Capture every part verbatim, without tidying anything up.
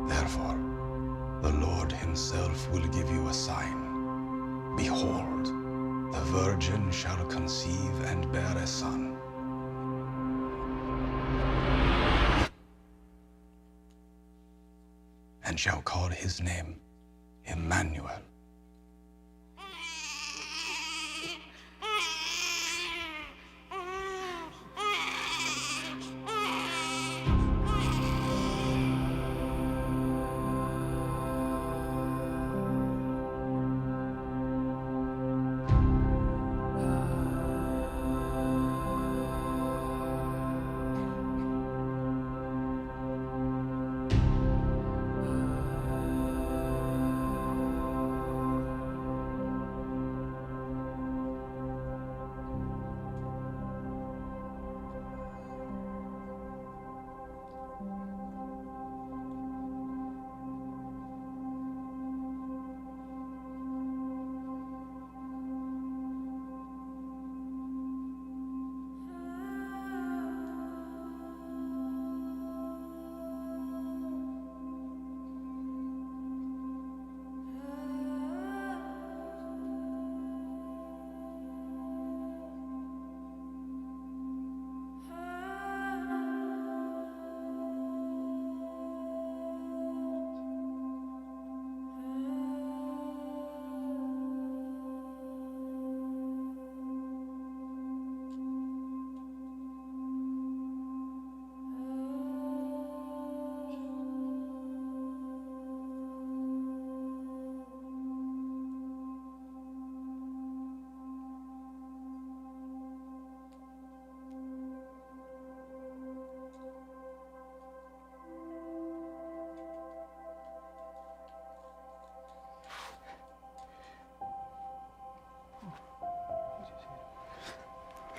Therefore, the Lord himself will give you a sign. Behold, the virgin shall conceive and bear a son, and shall call his name Emmanuel.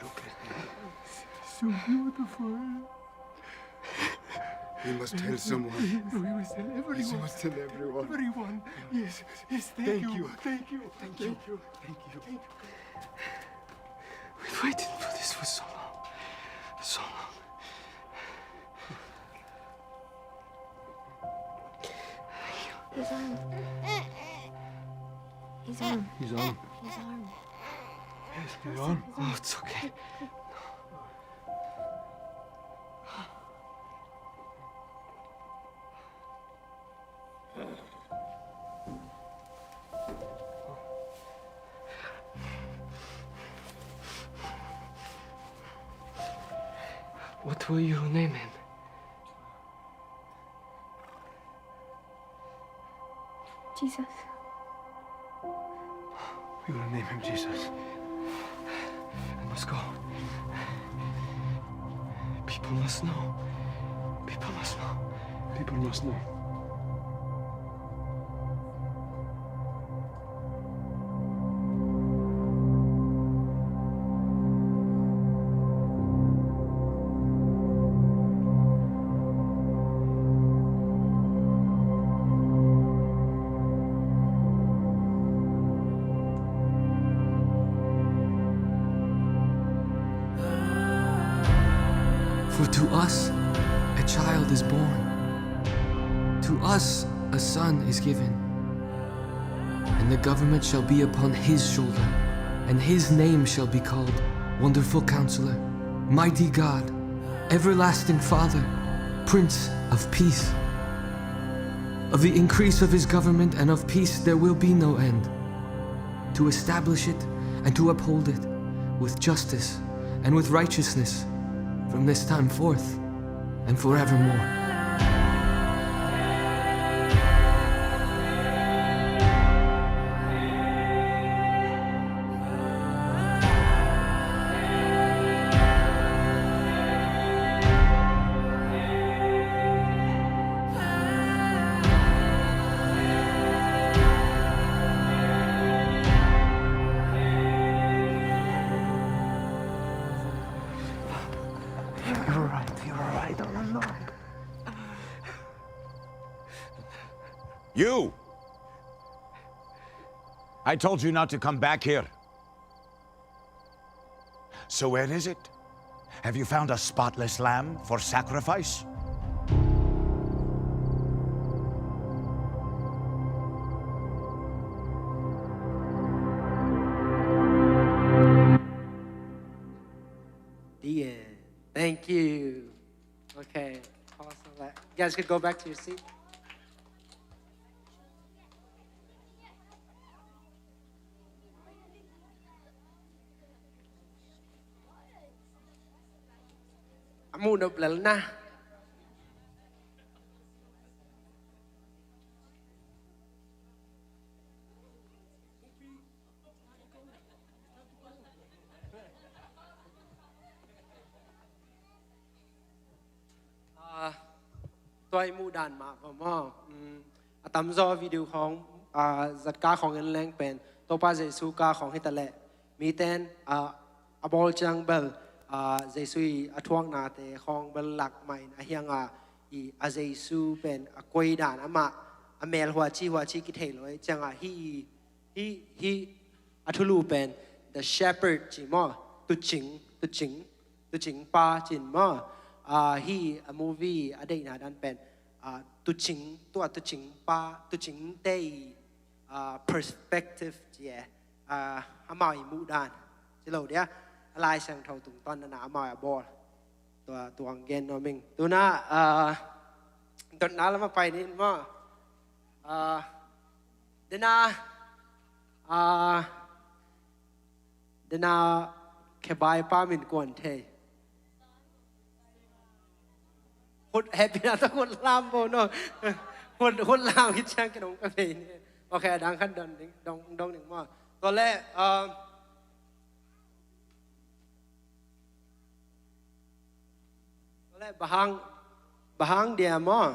Look at him. So beautiful. We must tell someone. We must tell everyone. We must tell everyone. Everyone. Yes, yes, thank you. Thank you. Thank you. Thank you. Thank you. We've waited for this for so long. So long. His arm. His arm. His arm. His arm. Yes, his arm. Oh, it's okay. What will you name him? Jesus. We will name him Jesus. I must go. People must know. People must know. People must know. For to us a child is born, to us a son is given, The government shall be upon his shoulder, and his name shall be called Wonderful Counselor, Mighty God, Everlasting Father, Prince of Peace. Of the increase of his government and of peace there will be no end, to establish it and to uphold it with justice and with righteousness from this time forth and forevermore. You're right, you're right. No, no, no. You! I told you not to come back here. So where is it? Have you found a spotless lamb for sacrifice? The end. Thank you. Okay. Awesome. You guys could go back to your seat. A muh nop lel na. Ah, tua i muh dan mah va maw. Mm, a tamzaw video khawng, ah, zatka khawng en leng pen Topa Jesu ka khawng hi ta leh, miten, ah, a bawl ciang bel, ah, Jesu i a thuaknate khawng bel lak mah in a hiang a, i a Jesu pen a koi dan amah a mel huaci huaci kithei lo ei ciang a hi, hi, hi a thulu pen The Shepherd ci maw, tucing, tucing, tucing pa cin maw. Ah, hi a movie a deihna dan pen, ah, tucing, tua tucing pa, tucing te i, ah, perspective ci e, ah, amau i muh dan ci lo dia, a Lai Siangtho tungtawn na amau a bawl. Tua tuang gen nuam ing. Tuna, ah, dotna lam a pai ning maw. Ah, dena, ah, dena khebai pa min kuan thei. Khut, hehpihna tawh khut lam bo no. Khut, khut lam khit ciang kei dong ka thei ni. Ok, a dang khat dong ding, dong, dong ding maw. Tua leh, ah, Tua leh bang hang, bang hang dia maw.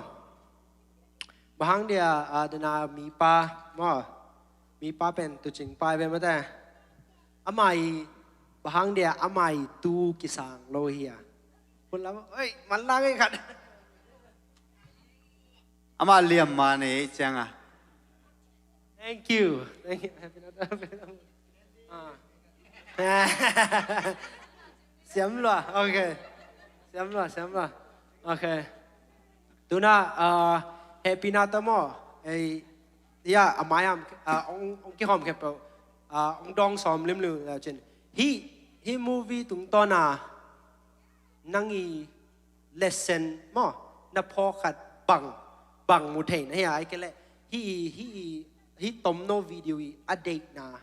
Bang hang dia, ah, dena mipa maw. Mipa pen tucing pa i ve mate. Amah i, bang hang dia amah i tu kisang lo hi a. Khut lam, oi, man lang ei khat. Amah liam man ei ciang a. Thank you. Thank you. Happy Natal. Ah. Siam lua. Ok. Siam lua, siam lua. Ok. Tuna, ah, Happy Natal maw. Ei, ya, a mai am, ah, ong, ong kihawm khempeuh. Ah, ong dawng sawm limlim leu cin. Hih, hih movie tungtawn a nang i lesson maw, na phawk khat bang, bang mu thei na hia, ai kei leh hih, hih, hih tomno video i a deihna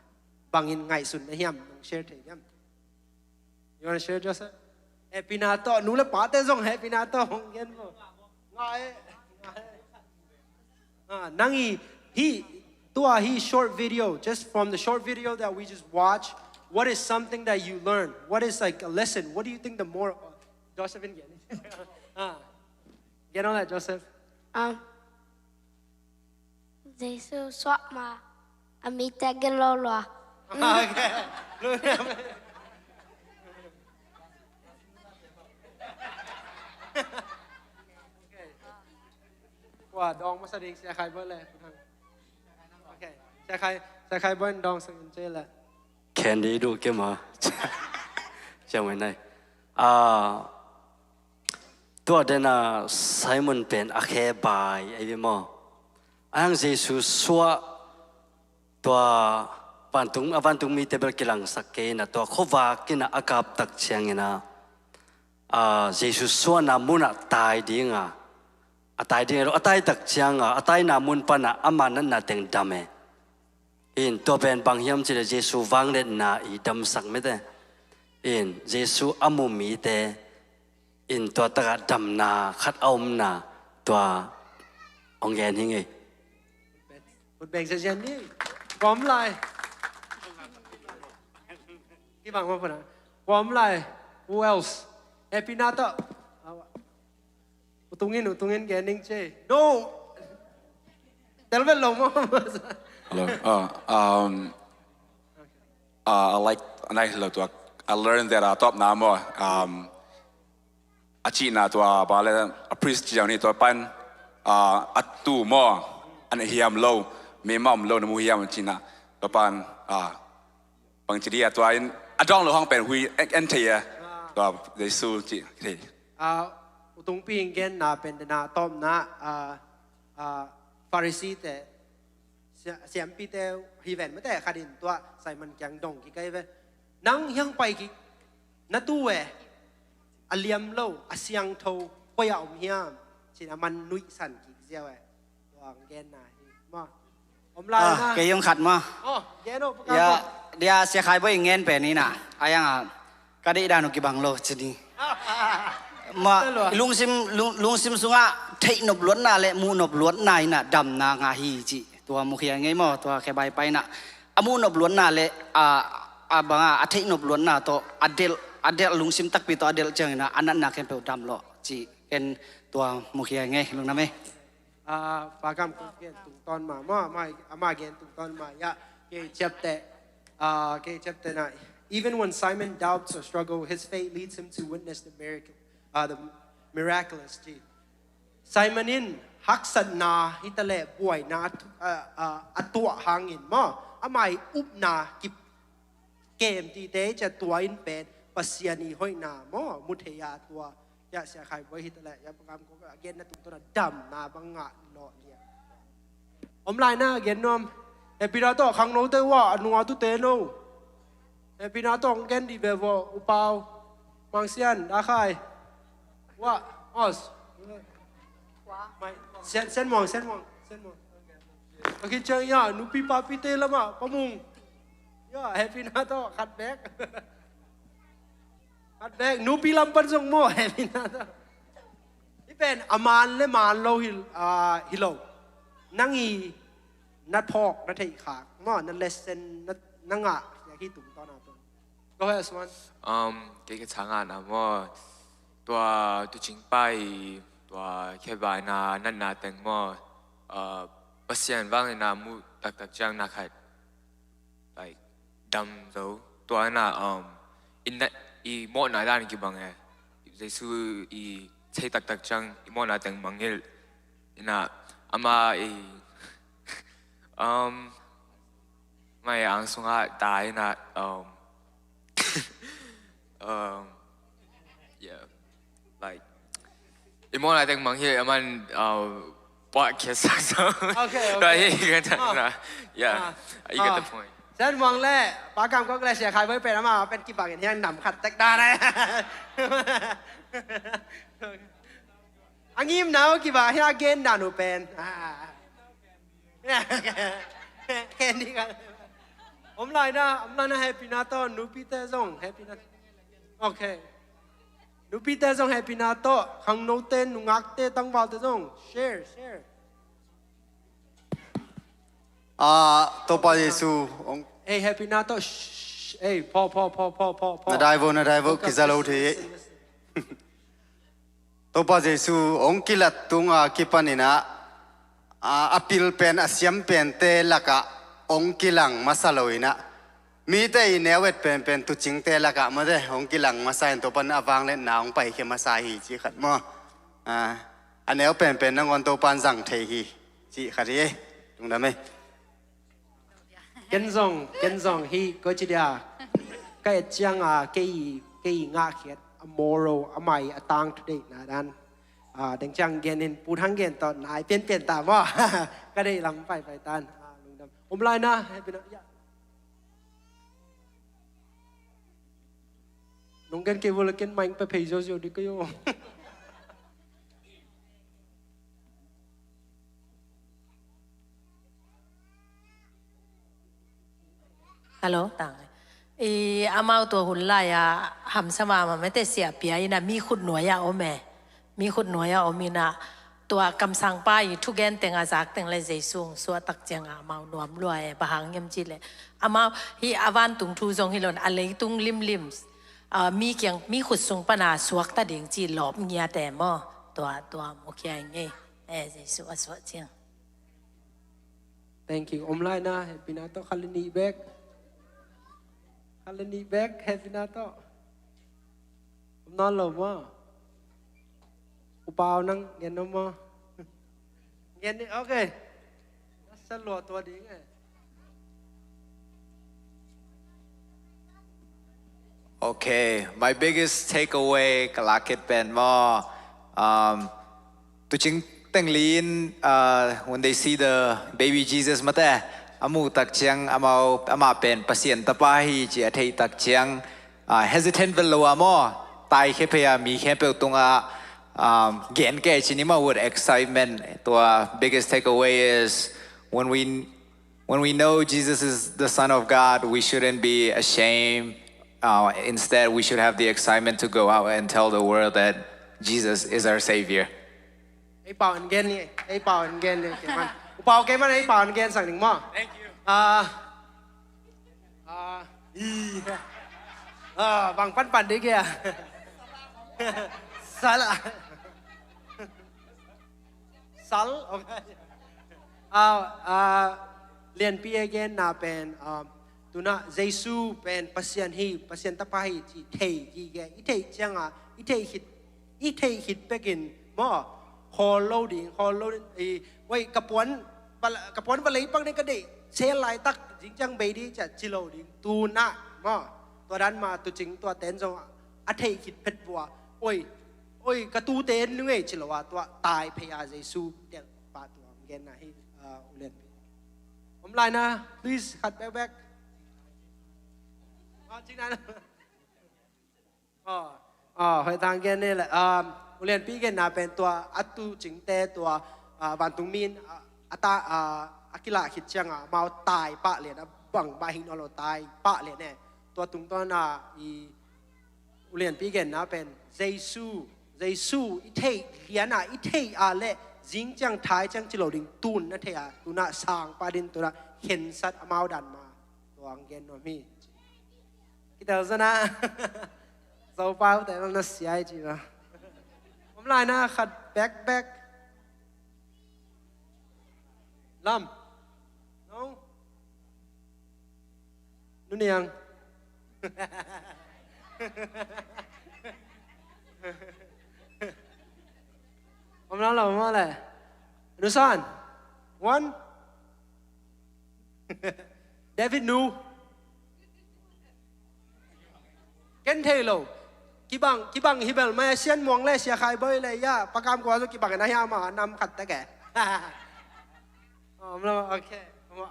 bangin ngaihsun na hiam, nong share thei hiam? You wanna share, Joseph? Happy Natal, nu le pate zong Happy Natal hong gen maw. Ngai, ngai. Ah, nang i, hih, tua hih short video, just from the short video that we just watched, what is something that you learn? What is, like, a lesson? What do you think the more, Joseph in gen. Ah. Gen on that, Joseph. Um, Jesu suak ma, a mite gen lo lua. Ah, ok. Kua dawng masa ding, Sia Khai Boy le. Ok. Sia Khai, Sia Khai Boy dawng sa ngin cei le. Candy du ke ma. Ciang mai nai. Ah, tua dena Simon pen a khe bai, ai ve maw. Ang Jesu suak Tua vantung, a vantung mite bel kilangsak kei in ah, tua khuavak in ah a kap tak ciangin ah, a, Jesu suahna munah tai ding a, a tai ding a, a tai tak ciang a, a taina mun pan ah ama natna teng dam e. In tua pen bang hiam cih leh Jesu vangliatna i damsak mite. In Jesu a mu mite in tua takah damna khat a omna tua hong gen hi ngei. Khut beng siansian ni. Kua om lai? Kibang mah puna. Kua om lai? Who else? Happy na tawh. U Tung in, U Tung in gen ning ci. No. Tel vet lo maw. Hello. Uh, um, uh, I like, I like lo tua. I learned that, uh, tawpna maw. Um, a cihna tua bang le a priest ci zong ni tua pan, ah, a tu maw, a na hiam lo, meima om lo na mu hiam a cihna tua pan, ah, bang ci dia tua in a dawng lo hang pen hui en, en thei a, tua Jesu ci thei. Ah, U Tung Pi in genna pen dena tawpna, ah, ah, Pharisee te, sia-, siampite hi ven mate, khat in tua Simon kiang dong kik ahi ve. Nang hiang pai kik, na tu e, a liam lo, a siangtho, koi a om hiam? Cin a man nuihsan kik ziau e. Tua ang genna hi. Ma. Om lai na. Ah, kei hong khat ma. Oh, gen o, pakam. Ya, dia Sia Khai Bawi ngen pen hi na. Ayang a, ka deih dan uh kibang lo, cini. Ma, lungsim, lung-, lungsim sungah theih nop luatna le muh nop luatna in a damna ngah hi ci. Tua mukhia ngei maw, tua khe bai pai na. A muh nop luatna le, a, a banga, a theih nop luatna tawh, a delh, a delh lungsim takpi tawh, a delh ciangin a, a natna khempeuh dam lo ci. Ken tua mukhia ngei, lungdam e. Ah, Pa Kam Kok gen tungtawn ma, ma, ma, ama gen tungtawn ma, ya, kei ciapteh, ah, kei ciapteh na. Even when Simon doubts or struggle, his faith leads him to witness the miracle, ah, the miraculous, ci. Simon in haksatna, hi ta leh buaina, ah, ah, a tuah hangin maw, ama i upna kip kem tite cia tua in pen Pasian i hoihna maw, mu thei a tua. Ya, Sia Khai Bawi hi ta leh, ya, Pa Kam Kok a genna tungtawn a damna bang ngah lo lia. Om lai na, gen nuam. Happy na tawh khangnote uh a, a nunga tute no. Happy na tawh hong gen dih ve vaw, U Pau. Mang Sian, Da Khai. Wah, os. Mai, Sian, Sian Muang, Sian Muang, Sian Muang. Okay, ciang ya, nupi papite lamah, Pa Mung. Ya, happy na tawh, khat bek. Khat bek, nupi lam pan zong maw, happy na tawh. Hi pen, a man le man lo hi, ah, hi lo. Nang i, na thawk, na theih khak, maw, na lesson, na, na ngah, ya hi tum tawh na tawh. Go ahead, Swan. Um, kei ka changa na maw. Tua tucing pai, tua khebai na, natna teng maw. Uh, Pasian vang na mu taktak ciang na khat. Like, dam zo. Tua na, um, in na, i mawhna dan kibang e. Jesu i cei taktak ciang, i mawhna teng mangil. Ina, ama i, um, mai ang sunga ta ina, um, um, yeah, like, i mawhna teng mang hi, aman, uh, puah khia sak so. Okay, okay. Right, you get that, ah, na. Yeah, ah, you get the, ah, point. Sen Muang le, Pa Kam Kok le, Sia Khai Bawi pen ama, pen kibang in hiang nam khat tek dan e. A ngimna uh kibang hi a, gen dan uh pen. Ah. Ken dih ka. Om lai na, om lai na, happy na tawh, nupite zong, happy na. Okay. Nupite zong happy na tawh, khangnote, nungakte, tangvalte zong. Share, share. Ah, Topa Jesu, ong. Ei, happy na tawh, shh, ei, pho, pho, pho. Na dai vo, na dai vo, kiza lo thei. Topa Jesu hong kilat tunga kipaninah, a, a pil pen, a siam pente lakah hong kilang masa loinah, mite i neu et penpen tucingte lakah mate hong kilang masa in, Topa in a vangliatna hong paikhia masa hi cih khat maw? A, a neu penpen nangawn Topa in zang thei hi cih khat hi. Lungdam ei. Ken zong, ken zong hih, koi ci dia. Ka et cianga, kei, kei ngahkhiat, a moro, a mai, a tang thudeihna dan. A, deng ciang gen in, pu thang gen tawh, nai pianpian ta maw. Ka deih lam paipai tan. A, lungdam. Om lai na, hehpihna, ya. Nong gen kei vua leh ken maing pe phei ziauziau ding ka hi uh. Hello, tang. I amau tua hun lai-a hamsa mahmah mete, siahpia in a mi khut nuai-ah om e. Mi khut nuai-ah om in a, tua kamsangpa i thugen teng a zak teng leh Jesu hong suah tak ciangin amau nuam lua e, bang hang hiam cih leh amau hi a vantung thu zong hi lo in a, leitung limlim, a, mi kiang, mi khut sung pan a suakta ding cih lawp ngiat e maw. Tua, tua mukhia i ngei e, Jesu a suah ciang. Thank you. Om lai na, hehpihna tawh, khat le nih bek. Khat le nih bek, hehpihna tawh. Om nawn lo maw? U Pau, nang gen nawn maw? Gen ni, okay. Sa lua tua ding e. Okay, my biggest takeaway ka lak khit pen maw, um, tuucing teng li in, uh, when they see the baby Jesus mate, a muh tak ciang amau, amah pen Pasian tapa hi ci a theih tak ciang, uh, hesitant vet lo a maw, taikhia phei a mi khempeuh tungah, um, gen kei ci ni maw, with excitement. Tua biggest takeaway is when we When we know Jesus is the Son of God, we shouldn't be ashamed. Uh, instead, we should have the excitement to go out and tell the world that Jesus is our Savior. Ei Pau in gen ni, ei Pau in gen ni, kei man. U Pau, kei man ei Pau in gen sak ning maw. Thank you. Ah, ah, i, ah, bang panpan ding kei a. Sal a. Sal, okay. Ah, ah, Lianpi a genna pen, ah, tu-in ah Jesu pen Pasian hi, Pasian tapa hi ci thei gige, i theih ciangin, i theih khit, i theih khit pekin maw, khawl lo ding, khawl lo ding, i, oi, ka puan, ka puan va lei pang ding, ka deih sel laitak zing ciang bei ding ci a ci lo ding, tu-in ah maw, tua dan mah tuucing tuate in zong a theih khit phet vua, oi, oi, ka tuute in nung ei ci lo a, tua tai phei a Jesu delh pah tua hong genna hi, ah, U Lianpi. Om lai na, please, khat bekbek. Ah, cing na. Ah, ah, hoih tak, gen ni leh, ah, U Lianpi genna pen tua a tuucingte tua, ah, vantungmi in, ah, a ta, ah, a kilah khit ciangin amau tai pah lian a, bangmah hing nawn lo, tai pah lian e. Tua tungtawn a i U Lianpi genna pen Jesu, Jesu i theih lian a, i theih a leh zing ciang thai ciang ci lo ding, tu-in na thei a, tu-in ah sangpa ding, tu-in ah khensat amau dan mah, tua hong gen nuam hi. Kitel zaw na. Zopau te na sia i ci na. Om lai na, khat bekbek. Lam. Nong. Nu Niang. Om lai lo maw leh. Nu San. One. David nu. Ken thei lo. Kibang, kibang hi bel mai, Sian Muang le Sia Khai Bawi le, ya, Pa Kam Kua zong kibang na hi a, ma nam khat tek e. Om lo, okay.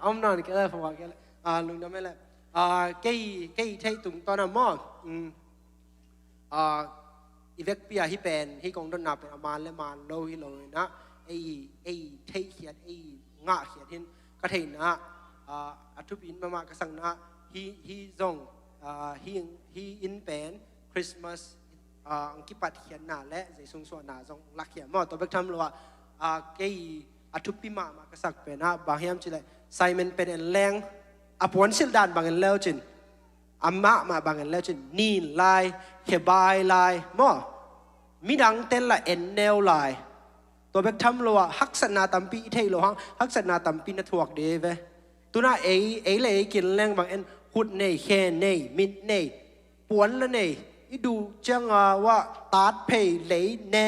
Om nawn kei le, pha kei le. Ah, lungdam e le. Ah, kei, kei theih tungtawn a maw. Mm. Ah, i vekpi a hih pen, hih kong dotna pen a man le man lo hi lo in ah, ei, ei theihkhiat, ei ngahkhiat hi in ka theihna, ah, a thupi in mahmah ka sakna, hih, hih zong, ah, hih, hih in pen Christmas, ah, hong kipatkhiatna le Jesu hong suahna zong lakkhia maw, tua bek tham lo ah, ah, kei a thupi mahmah ka sak pen ah, bang hiam cih leh Simon Pen En Leng a puansilh dan bang en le uh cin, amah mah bang en le uh cin, nin lai, khebai lai maw, midangte in lah en neu lai. Tua bek tham lo ah, haksatna tampi i theih loh hang, haksatna tampi na thuak ding ve. Tu-in ah ei, ei le ei kin leng bang en, khut nei, khe nei, mit nei, puan la nei, i duh ciang a, wah, tat phei, lei ne,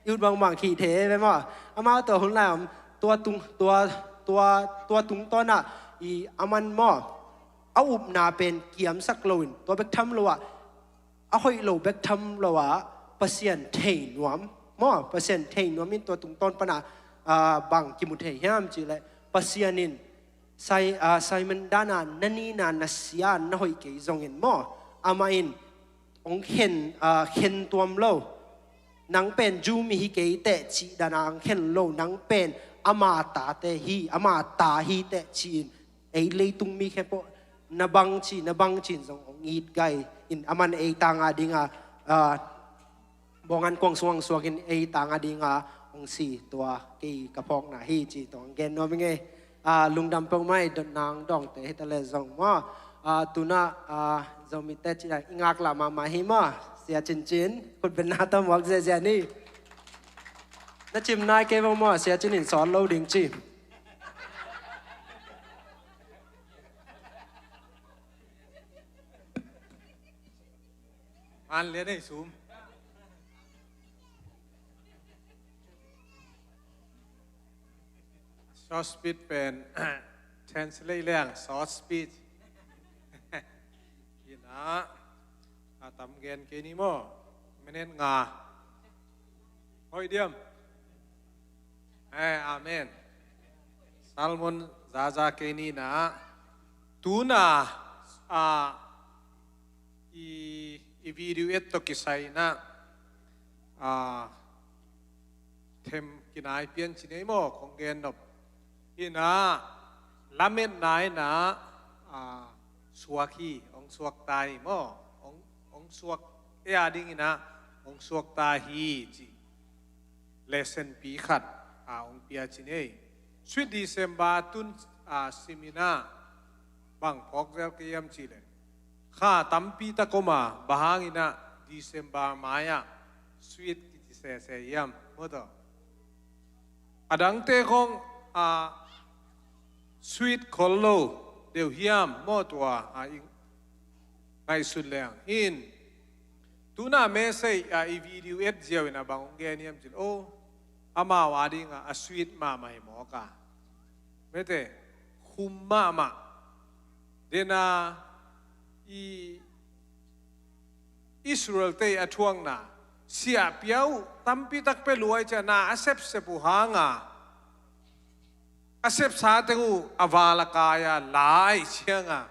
i ut bangbang khih thei ve maw. Amau tua hun lai om, tua tung, tua, tua, tua tungtawn ah, i aman maw, a upna pen kiamsak lo in, tua bek tham lo ah, a hoih lo bek tham lo ah, Pasian thei nuam maw, Pasian thei nuam in, tua tungtawn pan ah, ah, bang kimu thei hiam cih leh, Pasian in Sai-, ah, Simon dana na nina na sia na hoih kei zongin maw, amah in hong khen, ah, khen tuam lo. Nang pen Jew mi hi kei teh cih dana hong khen lo, nang pen ama tate hi, ama ta hi teh ci-in, ei leitung mi khempeuh na bang ci, na bang ci-in zong hong it gai in, aman ei tanga dinga, ah, bawng ankuang sung hong suakin ei tanga dinga hong si, tua kei ka phawkna hi ci, tua hong gen nuam ing ei. Ah, lungdam peuhmah ei, dotna hong dawngte hi ta leh zong maw. Ah, tuna, ah, Zomite cih dan i ngaklah mahmah hi maw. Sia Cincin, khutbetna tawh muak ziahziah ni. Na cim nai kei bang maw, Sia Cin in sawt lo ding ci. An lian ei sum. Short speech pen translate leng short speech. Ina, a tam gen kei ni maw. Minute nga. Hoih diam? Eh, amen. Sermon zaza kei ni na. Tuna, ah, i, i video et tawh kisai na, ah, them kinai pian ci nei maw, kong gen nop. Ina, lametna ina, ah, suak hi, hong suak ta hi maw, hong, hong suak, ei a ding ina, hong suak ta hi ci. Lesson pi khat, ah, hong pia ci nei. Sweet December tun, ah, sim ina, bang phawk zel kei hiam cih leh, kha tampi tak om a, bang hang ina December mai-ah sweet kici sese hiam, maw taw. A dangte khong, ah, sweet khol lo deuh hiam, maw tua, ah, i ngaihsut leng. In, tuna message, ah, i video et ziau ina bang hong gen hiam cih leh, oh, amau a dinga, a sweet mahmah hi mawk a. Mete, khum mahmah. Dena, i Israel te a thuakna, siahpia uh tampi tak pia luai ciana a sepsep uh hanga, a sepsa teng uh a val a kai a la aih cianga,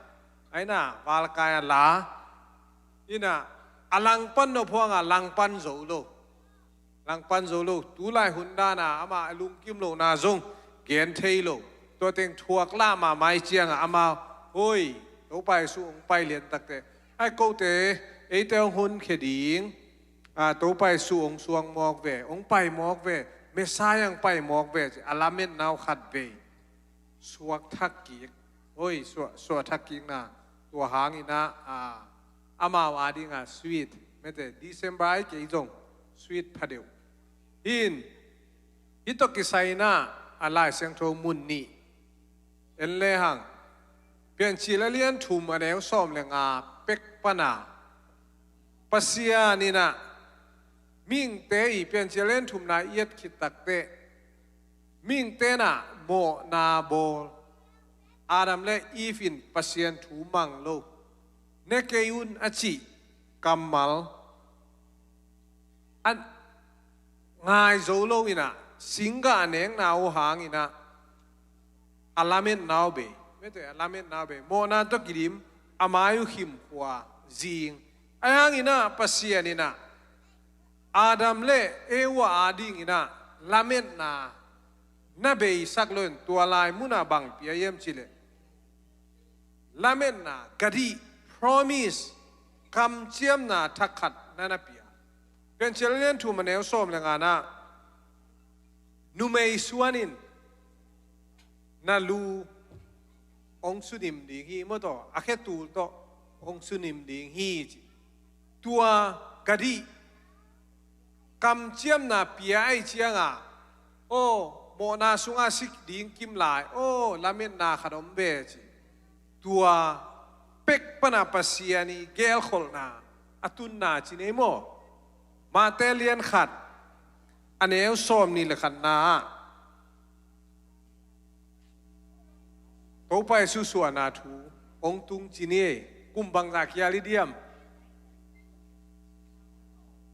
aina val a kai a la, ina, a langpan nop huanga langpan zo lo. Langpan zo lo, tulai hun dana ama a lungkim lohna zong gen thei lo. Tua teng thuak lah mahmah cianga ama, hoi, Topa Jesu hong pai lian takte, ai kote, eite hong honkhia ding, a, Topa Jesu hong suang mawk ve, hong pai mawk ve, Messiah hong pai mawk ve, ci a lametna uh khat vei suak thak kik. Hoi, suak, suak thak kikna, tua hang ina, a, amau a dinga sweet, mete, December ai kei zong sweet pha deuh. In, hih tawh kisai ina, a Lai Siangtho mun nih en lehang, Piancil a lian thum a neu sawm le nga pek pana, Pasian ina mihingte i Piancil a lian thumna i et khit takte, mihingte na mawhna bawl, Adam le Eve in Pasian thu mang lo, ne kei un a cih kammal a ngai zo lo ina, singgah a nekna uh hang ina, a lametna uh bei, mete, a lametna uh bei, mawhna tawh kidim, a mai uh khimkhua zing. Ai hang ina Pasian ina Adam le Eva a ding ina lametna na beisak lo in, tua lai muna bang pia hiam cih leh, lametna, gadi, promise, kamciamna thak khat na na pia. Piancil a lian thum a neu sawm le ngana, numei suan in na lu hong sunim ding hi, maw taw, a khetul tawh hong sunim ding hi, ci. Tua gadi, kamciamna pia ai cianga, aw, mawhna sunga sik ding kim lai, aw, lametna khat om ve, ci. Tua pek pana Pasian i gelkholhna a tunna ci nei maw. Mate lian khat a neu sawm nih le khatna ah, Topa Jesu suahna thu hong tung ci ni ei. Kum bangzah kial i diam?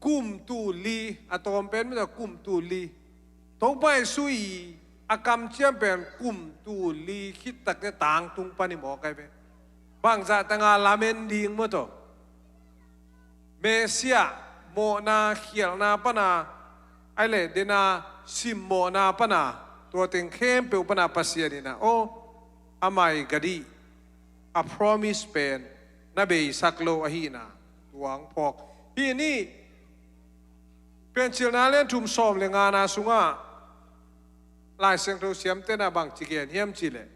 Kum tul li, a tawm pen mita kum tul li. Topa Jesu i a kamciam pen kum tul li khit tak teh tangtung pan hi mawk ai ve. Bangzah tangah lamen ding maw taw? Messiah mawhna khialhna pana, ai le dena simmawhna pana, tua teng khempeuh pana Pasian in ah, aw, amah i gadih, a promise pen na beisak lo ahihna tua hong phawk. Hih ni Piancilna lian thum sawm le ngana sungah Lai Siangtho siamtena bang ci gen hiam cih leh,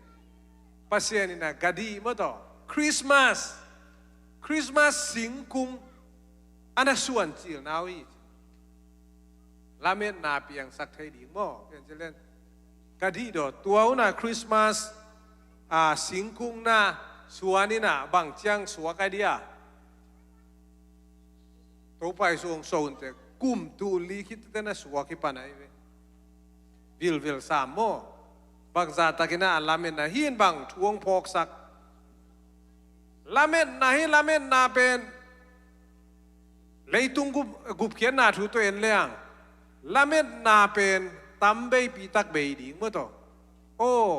Pasian in ah gadih maw taw, Christmas, Christmas singkung a na suancilna uh hi. Lametna piangsak thei ding maw, Piancil lian. Gadih daw, tua hun ah Christmas, a, singkung na suan in ah bang ciang suak ai dia? Topa Jesu hong suah hun teh kum tul li khit teh na suak hi pan ai ve. Vilvil sam maw? Bangzah takin ah a lametna hi in bang thu hong phawksak? Lametna hi, lametna pen leitung gup, gupkhiatna thu tawh en leng, lametna pen tam veipi tak bei ding maw taw? Aw,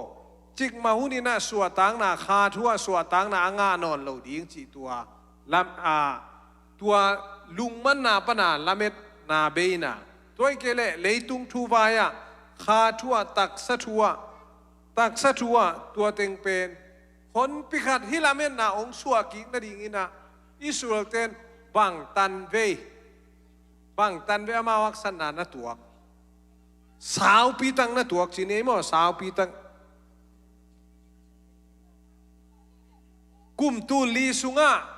cikmah hun in ah suahtakna, kha thu ah suahtakna a ngah nawn lo ding cih tua lam, a, tua lungmanna pana lametna beina. Tua hi kei leh leitung thu vai ah kha thu ah, taksa thu ah, taksa thu ah tua teng pen honpi khat hih lametna hong suah kik nadingin ah Israel ten bangtan vei, bangtan vei amau haksatna na tuak? Saupi tak na tuak ci ni maw, saupi tak. Kum tul li sungah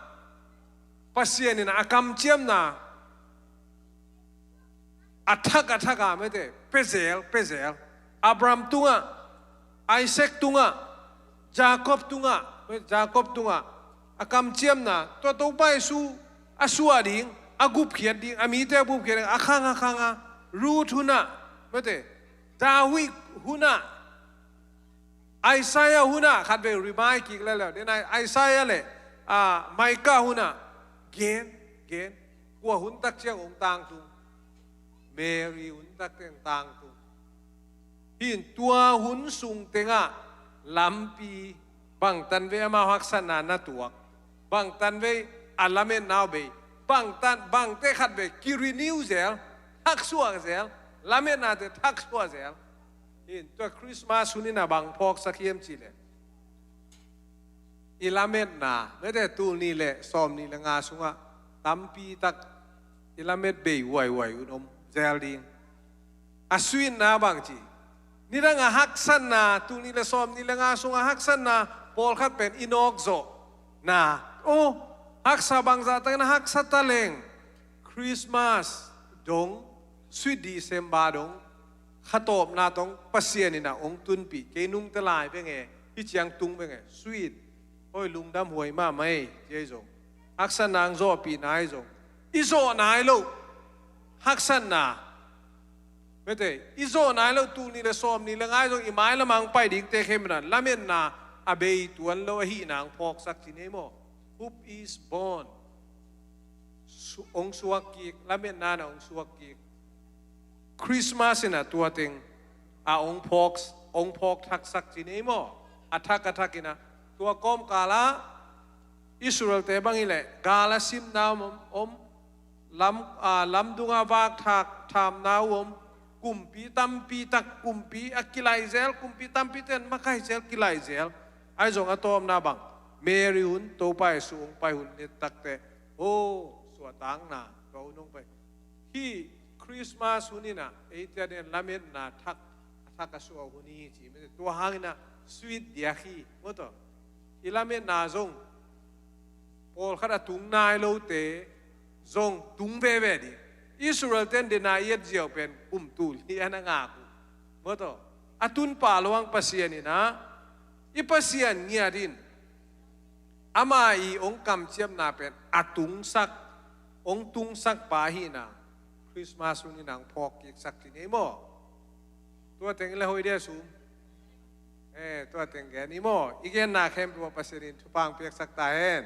Pasian in a kamciamna a thak a thak a, mete, pia zel, pia zel. Abraham tungah, Isaac tungah, Jacob tungah, mete, Jacob tungah a kamciamna, tua Topa Jesu a suah ding, a gupkhiat ding, a mite a gupkhiat ding, a khang a khang a, Ruth hun ah, mete, David hun ah, Isaiah hun ah khatvei remind kik leuleu. Dena Isaiah le, a, Micah hun ah gen, gen. Kua hun tak ciang hong tangtung? Mary hun tak ciang tangtung. Hi in tua hun sung tengah lampi bangtan vei amau haksatna na tuak, bangtan vei a lametna uh bei, bangtan, bangte khatvei ki-renew zel, thaksuah zel, lametnate thaksuah zel. Hi in tua Christmas hun in ah bang phawksak hiam cih leh, i lametna, mete, tul nih le sawm nih le nga sungah tampi tak i lamet bei huaihuai un om zel ding. A sweetna bang ci, nidang a haksatna, tul nih le sawm nih le nga sungah haksatna pawlkhat pen i nawk zawhna. Oh, haksa bangzah takin a haksa ta leng, Christmas dong, Sweet December dong, kha tawpna tawh Pasian in ah hong tunpih, kei nungta lai veng e, hih ciang tung veng e, sweet. Hoi, lungdam huai mahmah e, ci ahi zong, haksatna hong zawhpihna ahi zong, i zawh nai loh haksatna, mete, i zawh nai loh tul nih le sawm nih le nga ahi zong, i mailam ah hong pai dingte khempeuh in ah lametna a bei tuan lo ahihna hong phawksak ci ni maw? Hope is born. Su-, hong suak kik, lametna in ah hong suak kik. Christmas in ah tua teng a hong phawk, hong phawk thaksak ci ni maw? A thak a thak in ah, tua kawmkal ah Israel-te bang hi leh gal a simna om, om, lam, a, lamdung ah vak thak thamna uh om, kumpi tampi tak, kumpi a kilaih zel, kumpi tampi ten makaih zel, kilaih zel. Ahi zong a tawpna bang, Mary hun, Topa Jesu hong pai hun ni tak teh, oh, suahtakna, tua hun hong pai. Hih Christmas hun in ah eite adingin lametna thak, a thak a suah hun hi ci, mete, tua hangin ah sweet diak hi, maw taw? I lametna zong pawlkhat a tung nai lote zong tung veve ding. Israel ten dena i et ziau pen kum tul li a na ngak uh, maw taw? A tun pah lo hang Pasian in ah, i Pasian ngiat in, ama i hong kamciamna pen a tungsak, hong tungsak pa ahihna Christmas hun in ah hong phawk kiksak ci ni maw? Tua teng le hoih dia sum. Eh, tua teng gen ni maw? I genna khempeuh ah Pasian in thupha hong piaksak ta hen.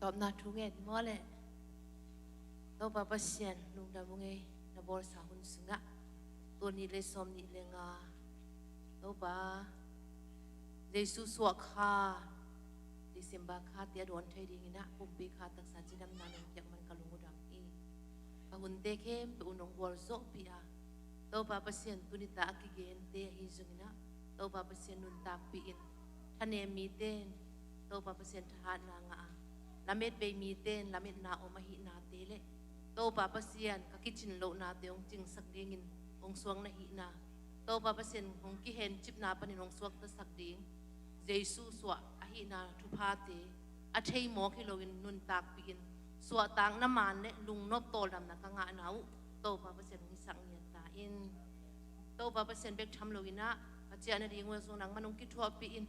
Tawpna thu ngen maw leh. Topa Pasian lungdam ung ei, na bawlsa hun sungah tul nih le sawmnih le nga, Topa, Jesu suah kha, December kha te a dawn thei dingin ah pumpi kha taksa cidamna nong piak man ka lung uh dam hi. Ka hunte khempeuh uh nong gualzawhpih a, Topa Pasian, tuni ta a kigente ahi zongin ah, Topa Pasian nuntakpih in, thanem mite in Topa Pasian thahatna ngah a, lamet bei mite in lametna om ahihnate le Topa Pasian, ka kicin lohnate hong cingsak dingin hong suak na hihna, Topa Pasian hong kihencipna panin hong suaktasak ding Jesu suah ahihna thuphate a thei mawk hi loin nuntakpih in, suahtakna maan le lungnop tawldamna ka ngahna uh Topa Pasian hong hisak ngiat ta in. Topa Pasian bek tham loin ah ka ciah nading uh zong nangman hong kithuahpih in,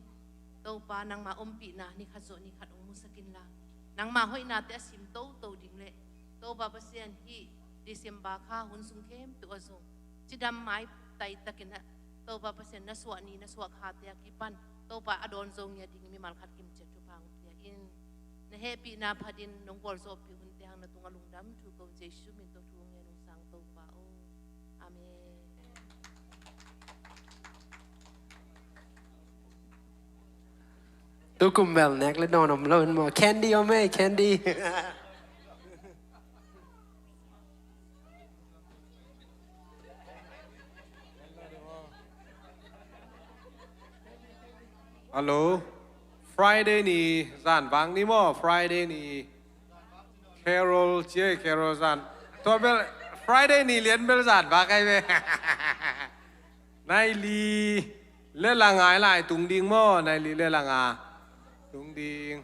Topa, nangma ompihna ni khat zawh ni khat hong musak inla, nangma hoihnate a sim toto ding le Topa Pasian, hih December kha hun sung khempeuh ah zong cidam maitai takin ah, Topa Pasian, na suah ni na suah khate a kipan Topa a dawn zo ngiat dingin mimal khat kimciat thupha hong pia in. Na hehpihna phatin nong gualzawhpih hunte hang na tungah lungdam thu ko, Jesu min tawh thu ngen ung, Sang Topa aw. Amen. Tukum bel nek le dawn om lo in maw? Candy om ei, candy. Hello. Friday ni zan vak ni maw? Friday ni. Carol ci ei, Carol zan. Tua bel Friday ni lian bel zan vak ai ve. Nai li le la nga lai tung ding maw? Nai li le la nga tung ding.